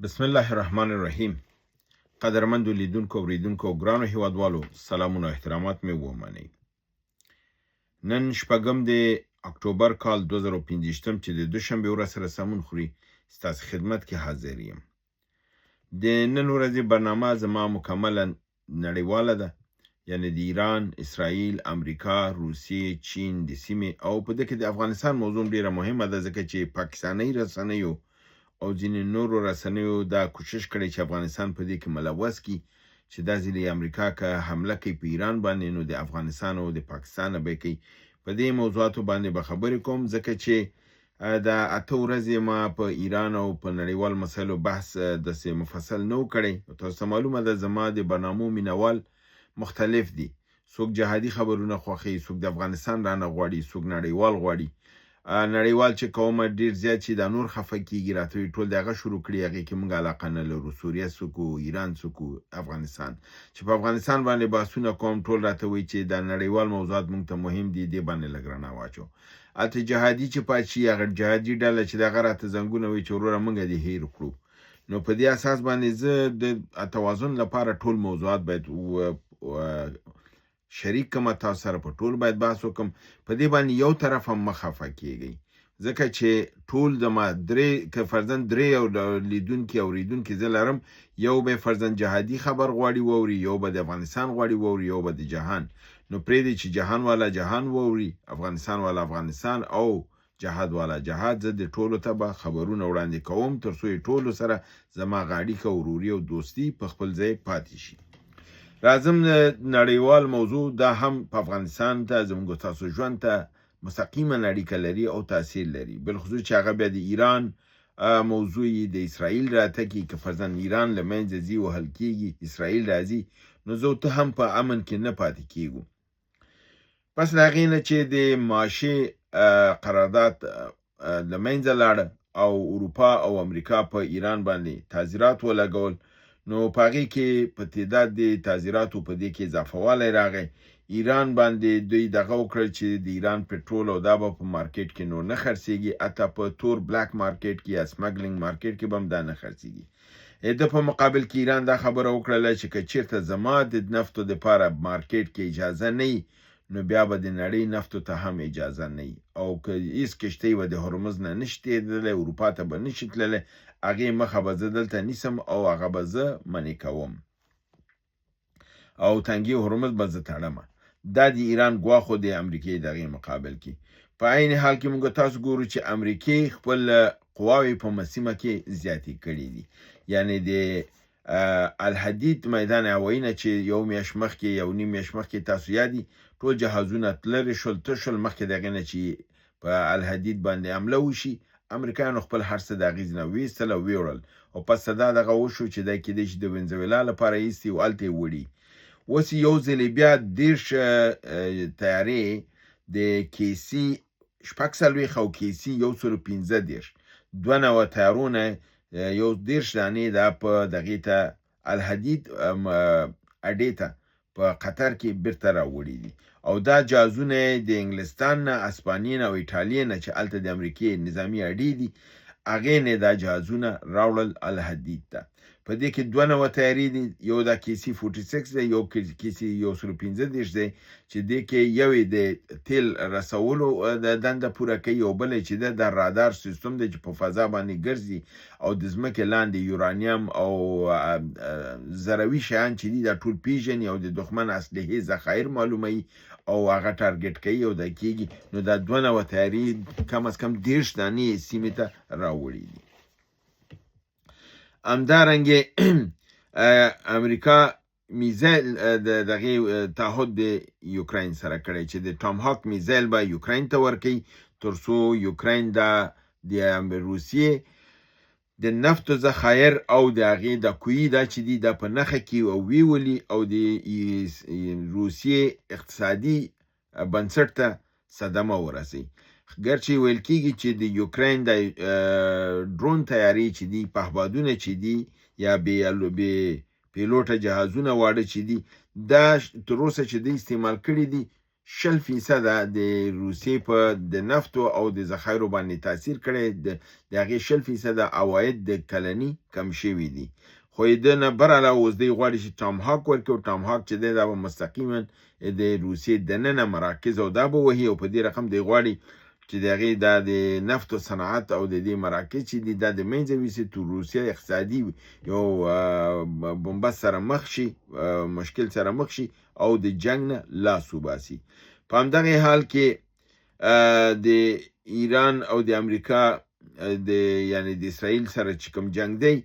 بسم الله الرحمن الرحیم. قدرمندو لیدونکو، اوریدونکو او ګرانو هیوادوالو، سلامونه او احترامات مې ومنئ. نن شپږم د اکتوبر کال 2025 چې د دوشنبې ورځ سره سمون خوري، ستاسو خدمت کې حاضر یم. د نن ورځې برنامه زما مکمله نړیواله ده، یعنی د ایران، اسرائیل، امریکا، روسیې، چین، د سیمې او په دې کې د افغانستان موضوع هم ډیره مهمه ده، ځکه چې پاکستاني رسنیو او ځینې نورو رسنیو دا کوشش کړی چې افغانستان په دې کې ملوث کړي، چې دا ځلې امریکا که حمله کوي په ایران باندې نو د افغانستان او د پاکستان نه به کوي. په دې موضوعاتو باندې به خبرې کوم، ځکه چې دا 8 ورځې ما په ایران او په نړیوال مسایلو بحث داسې مفصل نه و کړی. تاسو ته معلومه ده، زما د برنامو مینوال مختلف دي. څوک جهادي خبرونه خوښوي، څوک د افغانستان رانه غواړي، څوک نړیوال غواړي. نړیوال چې کوم ډیر زیات چې دا نور خفه کیږي، راته وایي ټول د هغه شروع کړي، هغې کې موږ علاقه نه لرو، سوریه څوکو، ایران څوکو، افغانستان. چې په افغانستان باندې بحثونه کوم، ټول راته وایي چې دا نړیوال موضوعات موږ ته مهم دي، دې باندې لږ رڼا واچو. هلته جهادي چې پاچي، هغه جهادي ډله چې دغه راته زنګونه وایي چې وروره، موږ دې هیر کړو. نو په دې اساس باندې زه د توازن لپاره ټول موضوعات باید شریک کم، تاسو سره په ټول باید بحث وکم. په دې باندې یو طرف هم مه خفه کیږئ، ځکه چې ټول زما درې که فرضاً درې او لیدونکي او ریدونکي زه لرم، یو به فرضاً جهادي خبر غواړي واوري، یو به د افغانستان غواړي واوري، یو به د جهان. نو پرېږدئ چې جهان والا جهان واوري، افغانستان والا افغانستان او جهاد والا جهاد. زه د ټولو ته به خبرونه وړاندې کوم، تر څو یې ټولو سره زما غاړیکه، وروري او دوستي په خپل ځای پاتې شي. راځم نړیوال موضوع، دا هم په افغانستان ته زموږ تاسو ژوند ته مستقیما اړیکه لري او تاثیر لري، بالخصوص چې هغه بیا د ایران موضوع، د اسرائیل راته کی. که فرضاً ایران له منځه ځي، وهل کیږي، اسرائیل راځي، نو زه ته هم په امن کې نه پاتې کیږو. پس له هغې نه چې د ماشه قرارداد له منځه لاړ او اروپا او امریکا په ایران باندې تعزیرات ولګول، نو په هغې کې په تعداد د تعزیراتو په دې کې اضافه والی راغی. ایران باندې دوی دغه وکړل چې د ایران پټرول او دا به په مارکیټ کې نور نه خرڅیږي، حتی په تور black market کې یا smuggling market کې به هم دا نه خرڅیږي. د په مقابل کې ایران دا خبره وکړله چې که چیرته زما د نفتو دپاره مارکیټ کې اجازه نه، نو بیا به د نړۍ نفتو ته هم اجازه نه، او که هیڅ کشتۍ به د هرمز نه نشي تېرېدلی، اروپا ته به نشي تللی، هغې مخه به زه دلته نیسم او هغه به زه منع کوم او تنګي هرمز به زه تړمه. دا د ایران ګواښ د امریکې دغې مقابل کې. په عین حال کې موږ تاسو ګورو چې امریکې خپل قواوې په سیمه کې زیاتې کړې دي، یعنی د الحدید میدان هوایي نه چې یو میاشت مخکې، یو نیم میاشت مخکې تاسو یادي، ټول جهازونه تللی شول، تر شول. مخکې دغې نه چې په الحدید باندې حمله وشي، امریکایانو خپل هر څه د هغې نه ویستل او ویوړل، او پس دا دغه وشو چې دا کېدای شي د ونزویلا لپاره ایستي او هلته یې وړي. اوس یو ځل بیا 30 طیارې د KC 46 او KC 135، دوه نوع طیارونه، یو 30 دانې دا په دغې ته الحدید اډې ته په قطر کې بیرته راوړي دي. او دا جهازونه د انګلستان نه، اسپانیې نه او ایټالیې نه چې هلته د امریکې نظامي اډې دي، هغې نه دا جهازونه راوړل الحدید ته. په دې کې دوه نوع طیارې دي، یو دا KC 46 دی، یو KC 135 دی، چې دې کې یو د تیل رسولو د دنده پوره کوي او بل چې ده د رادار سیستم دی چې په فضا باندې ګرځي او د ځمکې لاندې یورانیم او ذروي شیان چې دي، دا ټول پیژني او د دښمن اسلحې ذخایر معلوموي او هغه target کوي او دا کیږي. نو دا دوه نوع طیارې کم از کم 30 دانې سیمې ته راوړي دي. همدارنګه امریکا میزایل د دغه تعهد د یوکراین سره کړی چې د ټام هاک میزایل به یوکراین ته ورکوي، تر څو یوکراین دا د روسیې د نفتو ذخایر او د هغې د کوی دا چې دي، دا په نښه کې او ویولي او د روسیې اقتصادي بنسټ ته صدمه ورسي. ګرچې ویل کیږي چې د یوکراین د ډرون طیارې چې دي، پهبادونه چې دي یا بې پیلوټه جهازونه واړه چې دي، دا تر اوسه چې دی استعمال کړي دي 20 فیصده د روسیې په د نفتو او د ذخایرو باندې تاثیر کړی، د هغې 20 فیصده عواید د کلني کم شوي دي. خو یې د نه بر علاوه اوس دوی غواړي چې ټام هاک ورکړي، او ټام هاک چې دی دا به مستقیما د روسیې دننه مراکز او دا به وهي، او په دې رقم دوی غواړي چې د هغې دا د نفتو صنعت او د دې مراکز چې دي دا د منځه ویسي، تر روسیه اقتصادي یو بنبست سره مخ شي، مشکل سره مخ شي او د جنګ نه لاس وباسي. په همدغه حال کې د ایران او د امریکا د یعنی د اسرائیل سره چې کوم جنګ دی،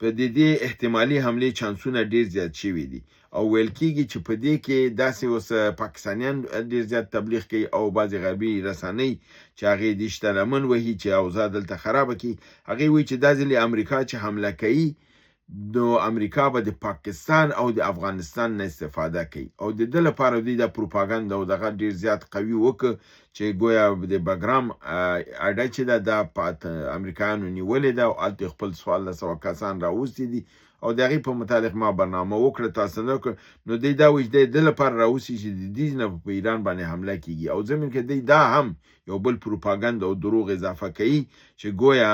په دې احتمالي حملې چانسونه ډیر زیات شوي دي، او ویل کیږي چې په دې کې داسې اوس پاکستانیان ډیر زیات تبلیغ کوي او بعضې غربي رسنۍ چې هغې دې شته لمن وهي چې اوضاع دلته خرابه کړي، هغې وایي چې دا ځلې امریکا چې حمله کوي نو امریکا به د پاکستان او د افغانستان نه استفاده کوي، او د ده لپاره دوی دا پروپاګند او دغه ډیر زیات قوي وکړ چې ګویا د بګرام اډه چې ده دا امریکایانو نیولې ده او هلته خپل 1400 کسان راوستي دي، او د هغې په متعلق ما برنامه وکړه تاسو نه وکړه. نو دوی دا وایي چې دی د لپاره راوستي چې د دې نه په ایران باندې حمله کیږي، او ضمن کې دوی دا هم یو بل پروپاګند او دروغ اضافه کوي چې ګویا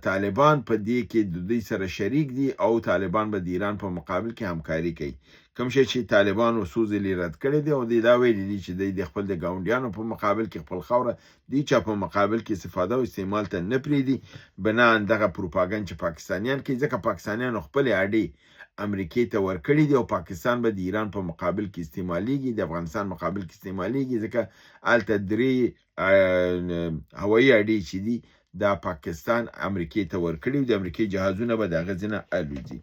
طالبان په دې کې د دوی سره شریک دي او طالبان به د ایران په مقابل کې همکاري کوي، کوم شی چې طالبانو څو ځلې رد کړی دی، او دوی دا ویلي دي چې دوی د خپل د ګاونډیانو په مقابل کې خپل خاوره د چا په مقابل کې استفاده او استعمال ته نه پرېږدي، بناً دغه پروپاګند چې پاکستانیان کوي، ځکه پاکستانیانو خپلې اډې امریکې ته ورکړي دي او پاکستان به د ایران په مقابل کې استعمالیږي، د افغانستان مقابل کې استعمالیږي، ځکه هلته درې هوایي اډې چې دي دا پاکستان امریکې ته ورکړي او د امریکې جهازونه به د هغه ځای نه الوځي.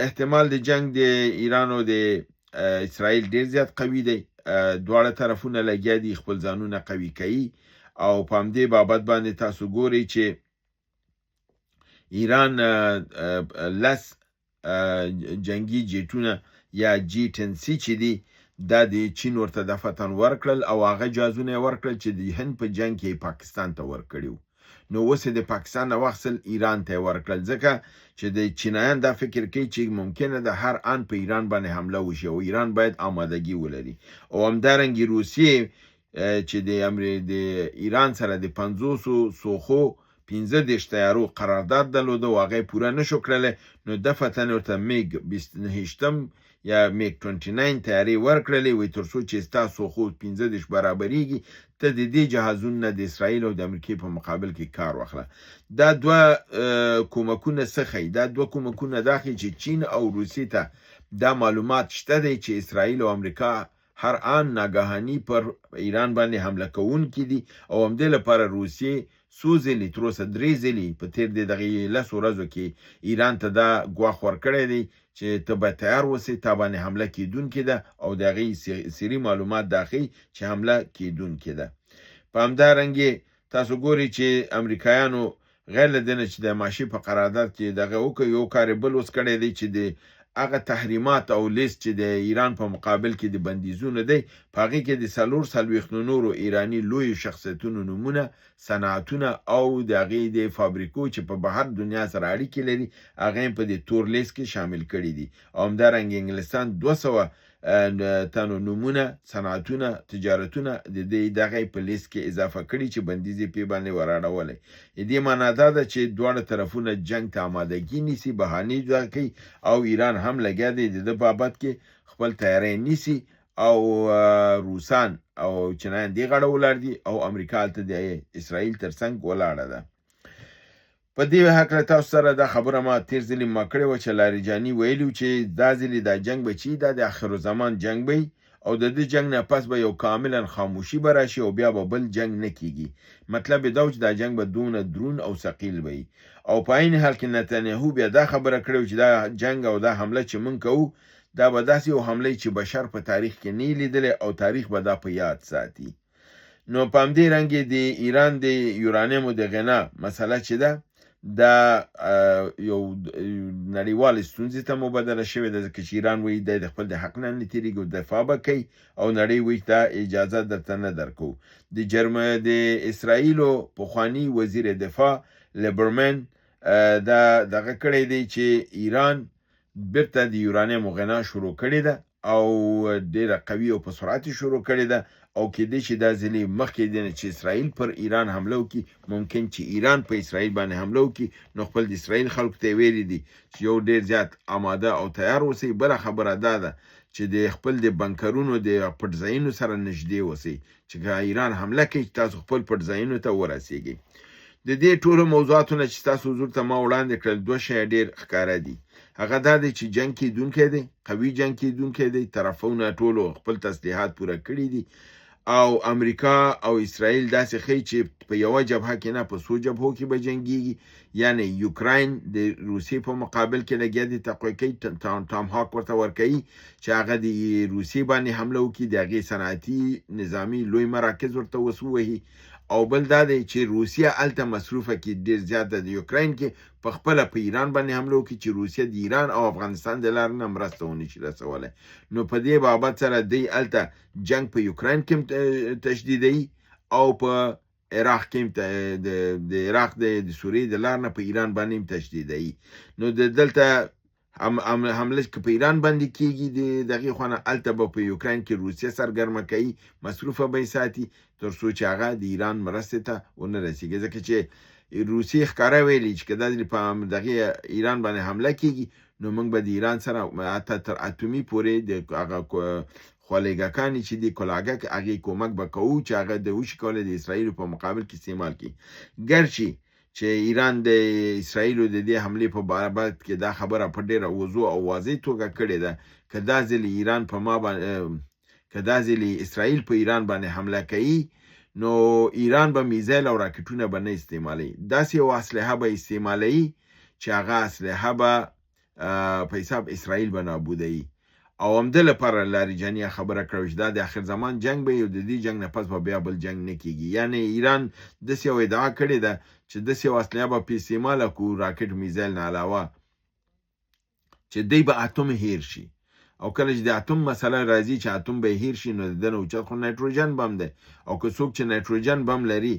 احتمال د جنګ د ایران او د اسرائیل ډیر زیات قوي دی، دواړه طرفونه لګیا دي خپل ځانونه قوي کوي، او په همدې بابت باندې تاسو ګورئ چې ایران 10 جنګي جیټونه یا جی 10 سی چې دي دا د چین ورته دفتن ورکړل، او هغه جهازونه یې ورکړل چې د هند په جنګ کې پاکستان ته ورکړي وو. نو اوس یې د پاکستان نه واخیستل ایران ته یې ورکړل، ځکه چې د چینایان دا فکر کوي چې ممکنه ده هر آن په ایران باندې حمله وشي او ایران باید آمادګي ولري. او همدارنګه روسیې چې د ایران سره د 50 سوخو 35 طیارو قرارداد درلوده او هغه یې پوره نه شو کړلی، نو دفتن ورته میګ 29 یا میګ 29 طیارې ورکړلې، وایي تر څو چې ستا سوخو 35 برابرېږي ته د دې جهازونو نه د اسرائیل او د امریکې په مقابل کې کار واخله. دا دوه کومکونه څه ښیي؟ دا دوه کومکونه دا ښیي چې چین او روسیې ته دا معلومات شته دی چې اسرائیل او امریکا هر آن ناګهاني پر ایران باندې حمله کوونکي دي، او همدې لپاره روسیې څو ځلې تر اوسه 3 ځلې په تېر دې دغې 10 ورځو کې ایران ته دا ګواښ ورکړی دی چې ته به تیار اوسې، تا باندې حمله کېدونکې ده، او د هغې سري معلومات دا ښیي چې حمله کېدونکې ده. په همدارنګې تاسو ګورئ چې امریکایانو غیر له دې نه چې د ماشي په قرارداد کې دغه وکړ، یو کار یې بل اوس کړی دی چې د هغه تحریمات او لیست چې د ایران په مقابل کې د بندیزونو دی، په هغې کې د 44 نورو ایراني لویو شخصیتونو نومونه، صنعتونه او د هغې د فابریکو چې په بهر دنیا سره اړیکې لري هغه یې په دې تور لیست کې شامل کړي دي. او همدارنګه انګلستان 200 تنو نومونه، صنعتونه، تجارتونه د دې دغه په لیست کې اضافه کړي چې بندیز یې پرې باندې وراړولی. د دې معنا دا ده چې دواړه طرفونه جنګ ته آمادګي نیسي، بهانې جوړ کوي، او ایران هم لګیا دی د ده بابت کې خپل تیاری نیسي، او روسان او چینایان دې غاړه ولاړ دي، او امریکا هلته د اسرائیل ترڅنګ ولاړه ده. په دې هکله تاسو سره دا خبره ما تېر ځلې ما کړې وه چې لاریجاني ویلي و چې دا ځلې دا جنګ به چې دا د آخر زمان جنګ به وي، او د دې جنګ نه پس به یو کاملا خاموشي به راشي او بیا به بل جنګ نه کیږي. مطلب یې دا و چې دا جنګ به دونه درون او ثقیل به وي. او په عین حال کې نتنیاهو بیا دا خبره کړې وه چې دا جنګ او دا حمله چې موږ کوو دا به داسې یو حمله چې بشر په تاریخ کې نه لیدلی او تاریخ به دا په یاد ساتي. نو په همدې رنګ د ایران د یورانیمو د غنا مسله چې ده دا یو نړیوالې ستونزې ته مبادله شوې ده، ځکه چې ایران وایي دی د خپل د حق نه نه تېرېږي او دفاع به کوي، او نړۍ وایي چې دا اجازه درته نه درکوو. د اسرائیلو پخوانی وزیر دفاع لیبرمن دا دغه کړی دی چې ایران بیرته د یورانیمو غنا شروع کړې ده، او ډیره قوي او په سرعت یې شروع کړې ده. او کېدای شي دا ځلې مخکې دې نه چې اسرائیل پر ایران حمله وکړي، ممکن چې ایران په اسرائیل باندې حمله وکړي. نو خپل د اسرائیل خلکو ته یې ویلي دي چې یو ډیر زیات آماده او تیار اوسئ، بله خبره دا ده چې د خپل د بنکرونو د پټځایونو سره نږدې اوسئ چې که ایران حمله کوي چې تاسو خپل پټځایونو ته ورسیږئ. د دې ټولو موضوعاتو نه چې ستاسو حضور ته ما وړاندې کړل، دوه شیه ډېر ښکاره دي. هغه دا دی چې جنګ کېدونکی دی، قوي جنګ کېدونکی دی، طرفونه ټولو خپل تسلیحات پوره کړي دي او امریکا او اسرائیل داسې ښیي چې په یوه جبهه کې نه، په څو جبهو کې به جنګیږي. یعنی یوکراین د روسیې په مقابل کې لګیا دی، تقویه کوي، ټام هاک ورته ورکوي چې هغه د روسیې باندې حمله وکړي، د هغې صنعتي نظامي لوی مراکز ورته اوس ووهي. او بل دا دی چې روسیه هلته مصروفه کې ډېر زیات ده د یوکراین کې، په خپله په ایران باندې حمله وکړي چې روسیه د ایران او افغانستان د لارې نه مرسته ونه شي رسولی. نو په دې بابت سره دوی هلته جنګ په یوکراین کې هم تشدیدوي او په عراق کې هم د عراق د سوریې د لار نه په ایران باندې هم تشدیدوي. نو د دلته حمله که په ایران باندې کیږي د دغې خوا نه، هلته به په یوکراین کې روسیه سرګرمه کوي، مصروفه به یې ساتي تر څو چې هغه د ایران مرستې ته ونه رسیږي. ځکه چې روسیې ښکاره ویلي چې که دا ځلې په دغې ایران باندې حمله کیږي نو موږ به د ایران سره حتی تر اتومي پورې د هغه خولیګکانې چې دي کلاګک هغې کومک به کوو چې هغه د وشي کولی د اسرائیلو په مقابل کې استعمال کړي. ګرچې چې ایران د اسرائیلو د دې حملې په بابت کې دا خبره په ډېره وضوح او واضح توګه کړې ده، که دا ځلې ایران په ما باندې، که دا ځلې اسرائیل په ایران باندې حمله کوي نو ایران به میزایل او راکټونه به نه استعمالوي، داسې یوه اسلحه به استعمالوي چې هغه اسلحه به په حساب اسرائیل به نابودوي. او همده لپاره لاریجاني خبره کړه چې دا د اخر زمان جنګ به وي او د دې جنګ نه پس به بیا بل جنګ نه کیږي. یعنی ایران داسې یوه ادعا کړې ده چې داسې یوه اسلحه به پرې استعماله کړو راکټ میزایل نه علاوه چې دی به اتوم هیر شي. او کله چې د اتوم مسله راځي چې اتوم به هیر شي نو د ده نه اوچت خو نایتروجن بم دی، او که څوک چې نایتروجن بم لري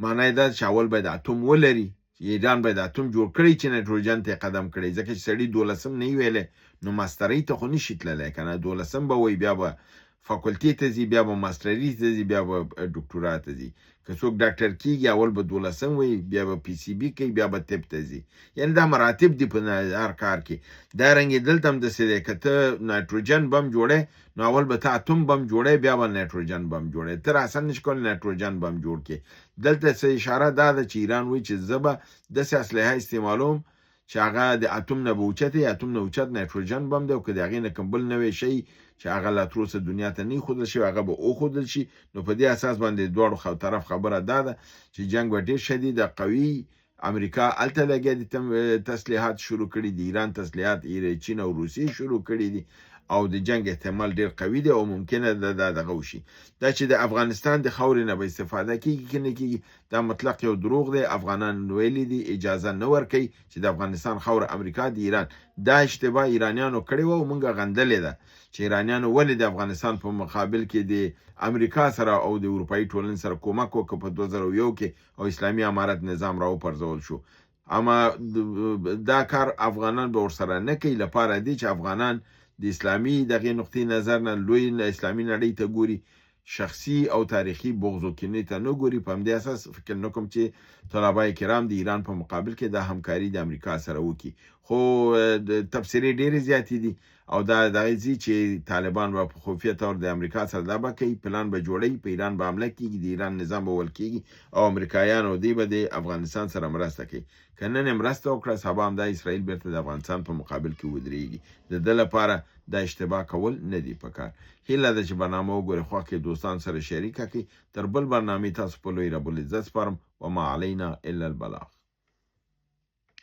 معنا یې دا چې اول باید اتوم ولري، ایران باید اتوم جوړ کړي چې نایتروجن ته قدم کړي. ځکه چې سړي دولسم نه وي ویلی نو ماسترۍ ته خو نشي تللی که نه، دولسم به وایي، بیا به فاکولتې ته ځي، بیا به ماستري ته ځي، بیا به ډاکټورا ته ځي. که څوک ډاکټر کیږي اول به دولسم وایي، بیا به پی سی بي کوي، بیا به طب ته ځي. یعنی دا مراتب دي په هر کار کې. دا رنګ یې دلته هم داسې دی، که ته نایتروجن بم جوړې نو اول به ته اتوم بم جوړې، بیا به نایتروجن بم جوړې. ته راساً نشي کولی نایتروجن بم جوړ کړې. دلته څه اشاره دا ده چې ایران وایي چې زه به داسې اسلحه استعمالوم چې هغه د اتوم نه به اوچت وي، اتوم نه اوچت نایتروجن بم دی، او که د هغې نه کوم بل نوی شی چې هغه لا تر اوسه دنیا ته نه ښودل شوی هغه به وښودل شي. نو په دې اساس باندې دواړو طرف خبره دا ده چې جنګ به ډېر شدید قوي. امریکا هلته لګیا دي تسلیحات شروع کړي دي، ایران تسلیحات چین او روسیې شروع کړي دي، او د جنګ احتمال ډېر قوي دی او ممکنه ده دا دغه وشي. دا چې د افغانستان د خاورې نه به استفاده کیږي که نه کیږي دا مطلق یو دروغ دی. افغانان ویلي دي اجازه نه ورکوي چې د افغانستان خاوره امریکا د ایران. دا اشتباه ایرانیانو کړې وه او موږ غندلې ده چې ایرانیانو ولې د افغانستان په مقابل کې د امریکا سره او د اروپایي ټولنې سره کومک وکړ په 2001 کې او اسلامي امارت نظام راوپرځول شو. اما دا کار افغانان به ورسره نه کوي، لپاره دی چې افغانان د اسلامي دغې نقطې نظر نه لوی اسلامي نړۍ ته ګوري، شخصي او تاریخي بغض و کینې ته نه ګوري. په همدې اساس فکر نه کوم چې طلبای کرام د ایران په مقابل کې دا همکاري د امریکا سره وکړي. خو تبصرې ډېرې زیاتې دي او دا دغه ځي چې طالبان به په خفیه طور د امریکا سره دا به کوي، پلان به جوړوي، په ایران به حمله کیږي، د ایران نظام به ول کیږي او امریکایان او دوی به د افغانستان سره مرسته کوي. که نن یې مرسته وکړه سبا همدا اسرائیل بیرته د افغانستان په مقابل کې ودرېږي. د ده لپاره دا اشتباه کول نه دی پکار. هیله ده چې برنامه وګورئ، خوښ یې دوستان سره شریکه کړئ. تر بل برنامې تاسو په لوی رب العزت سپارم. وما علینا الا البلاغ.